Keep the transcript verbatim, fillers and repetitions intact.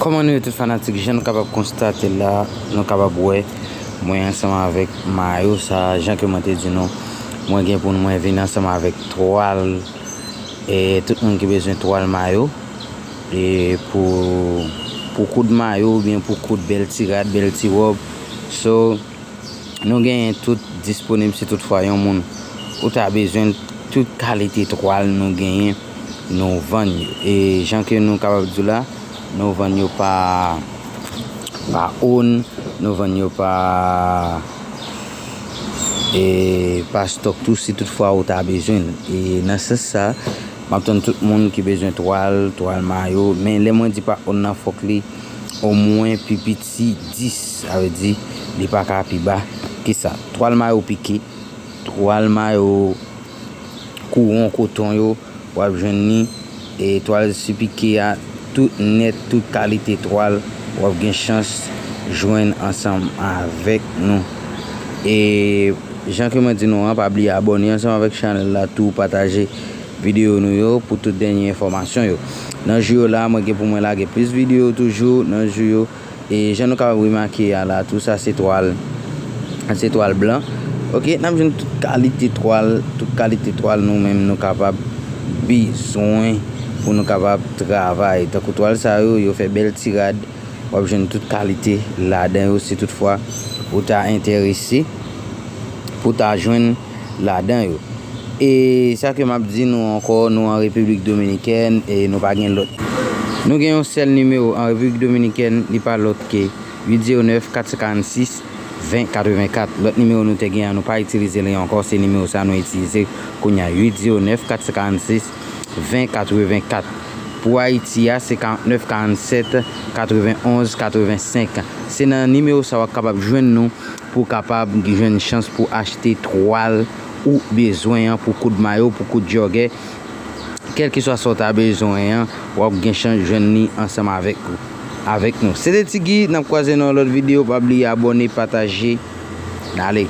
Kòman nou ye tout fanatik? Jan nou kapab konstate la, nou kapab wè mwen ansanm avèk mayo sa, jan ke mwen te di nou, mwen gen pou mwen vin ansanm avèk twal, e tout moun ki bezwen twal mayo, e pou, pou koud mayo oubyen pou koud bèl ti rad, bèl ti wòb. So, nou genyen tout disponib si toutfwa yon moun ou ta bezwen l, tout kalite twal nou genyen, nou vann yo. E jan ke nou kapab di w la, nou vann yo pa, pa own, nou vann yo pa, e, pa stòk tou si toutfwa ou ta bezwen l. E nan sans sa, m ap tann tout moun ki bezwen twal, twal mayo, men lè mwen di pa own nan fòk li omwen pi piti dis, sa vle di li pa ka pi ba ke sa. Twal mayo pike, twal mayo kouwon koton yo, w ap jwenn li. E twal sipike a, tout nèt, tout kalite twal, w ap gen chans jwenn ansanm avèk nou. E jan ke mwen di nou an, pa bliye abòne ansanm avèk chanèl la tou, pataje videyo nou yo pou tout dènye enfòmasyon yo. Nan jou yo la, mwen gen pou mwen lage plis videyo toujou nan jou yo. E jan nou kapab remake a la, tou sa se twal, se twal blan. Oke, n ap jwenn tout kalite twal, tout kalite twal nou menm nou kapab bezwen pou nou kapab travay. Tankou twal sa yo, yo fè bèl ti rad, w ap jwenn tout kalite ladan yo si toutfwa ou ta enterese pou ta jwenn ladan yo. E sa ke m ap di nou ankò, nou an Repiblik Dominikèn e nou pa gen lòt. Nou gen yon sèl nimewo an Repiblik Dominikèn, li pa lòt ke uit zewo nèf kat san karannsis ven katrevenkat. Lòt nimewo nou te gen an, nou pa itilize li ankò, se nimewo sa nou itilize kounye a, uit zewo nèf kat san karannsis ven katrevenkat. Pou Ayiti a, se karannèf karannsèt katrevenonz katrevensenk. Se nan nimewo sa w ap kapab jwenn nou pou w kapab jwenn chans pou achte twal ou bezwen an, pou koud mayo, pou koud jògè, kèlkeswa sa w ta bezwen an, w ap gen chans jwenn li ansanm avèk ou, avèk nou. Se te Ti Guy, n ap kwaze nan yon lòt videyo, pa bliye abòne, pataje. Ale.